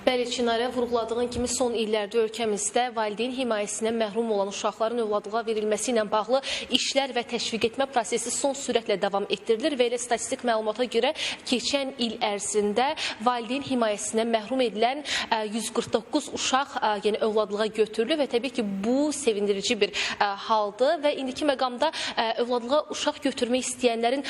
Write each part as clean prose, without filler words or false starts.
Bəli, Çinarə, vurğuladığın kimi son illərdə ölkəmizdə valideyn himayəsindən məhrum olan uşaqların övladlığa verilməsi ilə bağlı işlər və təşviq etmə prosesi son sürətlə davam etdirilir və elə statistik məlumata görə keçən il ərzində valideyn himayəsindən məhrum edilən 149 uşaq yəni övladlığa götürülür və təbii ki, bu sevindirici bir haldır və indiki məqamda övladlığa uşaq götürmək istəyənlərin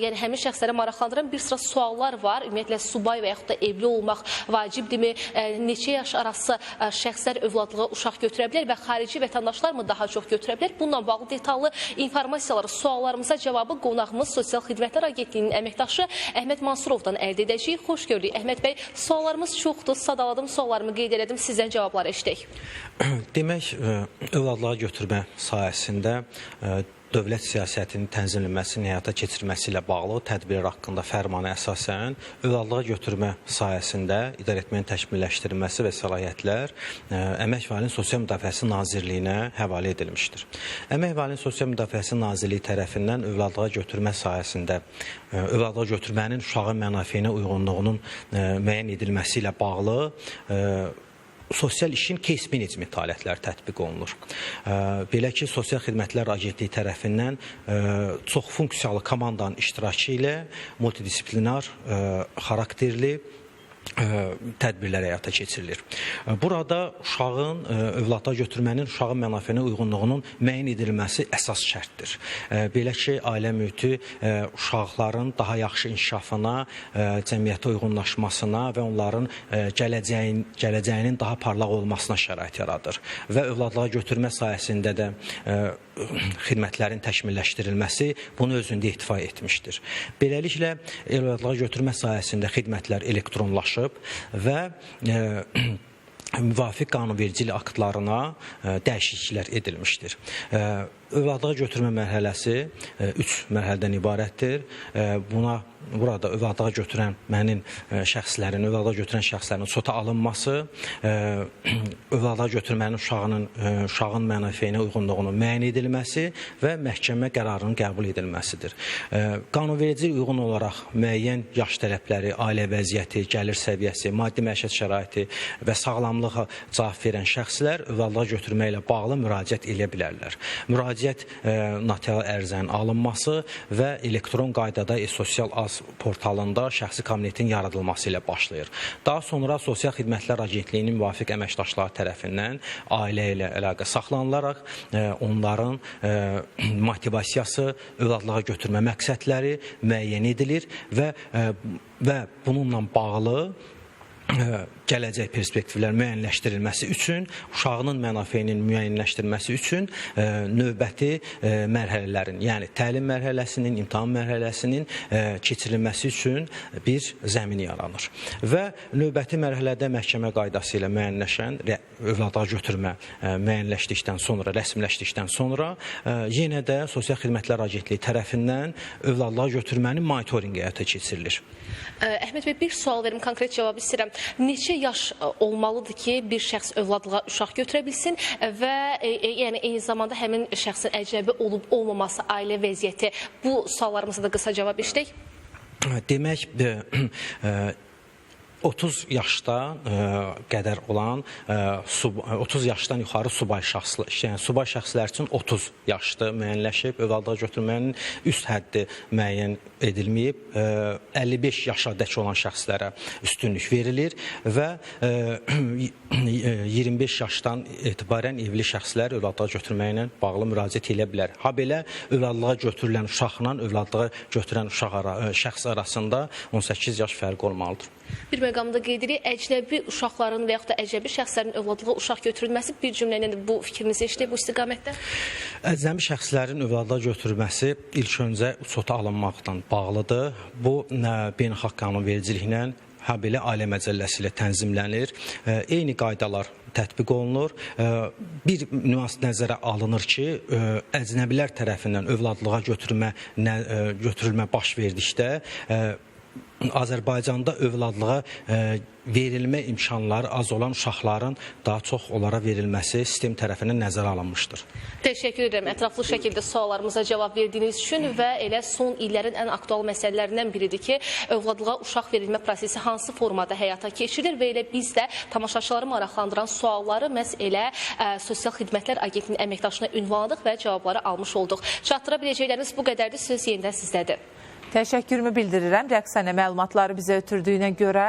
yəni həmin şəxslərə maraqlandıran bir sıra suallar var. Ümumiyyətlə subay və yaxud da evli olmaq vacibdirmi? Neçə yaş arası şəxslər övladlığa uşaq götürə bilər və xarici vətəndaşlar mı daha çox götürə bilər? Bununla bağlı detallı informasiyaları, suallarımıza cavabı qonağımız Sosial Xidmətlər Agentliyinin əməkdaşı Əhməd Mansurovdan əldə edəcəyik. Xoş gördük Əhməd bəy. Suallarımız çoxdur. Sadaladım, suallarımı qeyd elədim. Sizdən cavabları eşidək. Demək, övladlığa götürmə sahəsində dövlət siyasətinin tənzimlənməsinin həyata keçirilməsi ilə bağlı tədbirlər haqqında fərmana əsasən övladlığa götürmə sahəsində idarəetmənin təkmilləşdirilməsi və səlahiyyətlər Əmək və Əhalinin Sosial Müdafiəsi Nazirliyinə həvalə edilmişdir. Əmək və Əhalinin Sosial Müdafiəsi Nazirliyi tərəfindən övladlığa götürmə sahəsində övladlığa götürmənin uşağın mənafeyinə uyğunluğunun müəyyən edilməsi ilə bağlı sosial işin case management alətləri tətbiq olunur. Belə ki, Sosial Xidmətlər Agentliyi tərəfindən çox funksiyalı komandanın iştirakı ilə multidisiplinar xarakterli tədbirlər həyata keçirilir. Burada uşağın övladlığa götürmənin uşağın mənafeyinə uyğunluğunun müəyyən edilməsi əsas şərtdir. Belə ki, ailə mühiti uşaqların daha yaxşı inkişafına, cəmiyyətə uyğunlaşmasına və onların gələcəyinin daha parlaq olmasına şərait yaradır. Və övladlığa götürmə sahəsində də xidmətlərin təkmilləşdirilməsi bunu özündə ehtiva etmişdir. Beləliklə, övladlığa götürmə sahəsində xidmətlər elektronlaşıb və müvafiq qanunvericilik aktlarına dəyişikliklər edilmişdir. Övladlığa götürmə mərhələsi 3 mərhələdən ibarətdir. Burada övladlığa götürən şəxslərin, övladlığa götürən şəxslərin sota alınması, övladlığa götürmənin uşağın mənafeyinə uyğunluğunun müəyyən edilməsi və məhkəmə qərarının qəbul edilməsidir. Qanunvericiliyə uyğun olaraq müəyyən yaş tələbləri, ailə vəziyyəti, gəlir səviyyəsi, maddi məişət şəraiti və sağlamlığa cavab verən şəxslər övladlığa götürmə ilə bağlı müraciət edə bilərlər. Müraciət notarial ərizənin alınması və elektron qaydada e-sosial az portalında şəxsi kabinetin yaradılması ilə başlayır. Daha sonra Sosial Xidmətlər Agentliyinin müvafiq əməkdaşları tərəfindən ailə ilə əlaqə saxlanılaraq onların motivasiyası, övladlığa götürmə məqsədləri müəyyən edilir və bununla bağlı gələcək perspektivlər müəyyənləşdirilməsi üçün, uşağının mənafeyinin müəyyənləşdirilməsi üçün növbəti mərhələlərin, yəni təlim mərhələsinin, imtahan mərhələsinin keçirilməsi üçün bir zəmin yaranır. Və növbəti mərhələdə məhkəmə qaydası ilə müəyyənləşən övladlığa götürmə müəyyənləşdikdən sonra, rəsmiləşdikdən sonra yenə də Sosial Xidmətlər Agentliyi tərəfindən övladlığa götürmənin monitorinqi həyata keçirilir. Əhməd bəy, bir sual verim, konkret cavab istəyirəm. Neçə yaş olmalıdır ki, bir şəxs övladlığa uşaq götürə bilsin və yəni eyni zamanda həmin şəxsin əcnəbi olub olmaması, ailə vəziyyəti, bu suallarımıza da qısa cavab eşidək. Demək, 30 yaşda qədər olan 30 yaşdan yuxarı subay şəxslər, yəni subay şəxslər üçün 30 yaşda müəyyənləşib, övladlığa götürmənin üst həddi müəyyən edilməyib, 55 yaşa dək olan şəxslərə üstünlük verilir və 25 yaşdan etibarən evli şəxslər övladlığa götürmə ilə bağlı müraciət edə bilər. Habelə övladlığa götürülən uşaqla övladlığa götürən şəxs arasında 18 yaş fərqi olmalıdır. Bir məqamda qeyd edirik, əcnəbi uşaqların və yaxud da əcnəbi şəxslərin övladlığa uşaq götürülməsi, bir cümlə ilə də bu fikrinizi eşidək bu istiqamətdə. Əcnəbi şəxslərin övladlığa götürülməsi ilk öncə sota alınmaqla bağlıdır. Bu, beynəlxalq qanunvericiliklə, habelə ailə məcəlləsi ilə tənzimlənir. Eyni qaydalar tətbiq olunur. Bir nüans nəzərə alınır ki, əcnəbilər tərəfindən övladlığa götürülmə baş verdikdə Azərbaycanda övladlığa verilmə imkanları az olan uşaqların daha çox onlara verilməsi sistem tərəfindən nəzərə alınmışdır. Təşəkkür edirəm ətraflı şəkildə suallarımıza cavab verdiyiniz üçün və elə son illərin ən aktual məsələlərindən biridir ki, övladlığa uşaq verilmə prosesi hansı formada həyata keçirilir və elə biz də tamaşaçıları maraqlandıran sualları məhz elə Sosial Xidmətlər Agentliyinin əməkdaşına ünvanladıq və cavabları almış olduq. Çatdıra biləcəklərimiz bu qədərdir. Söz yenidən sizdədir. Təşəkkürümü bildirirəm. Rəqsanə məlumatları bizə ötürdüyünə görə.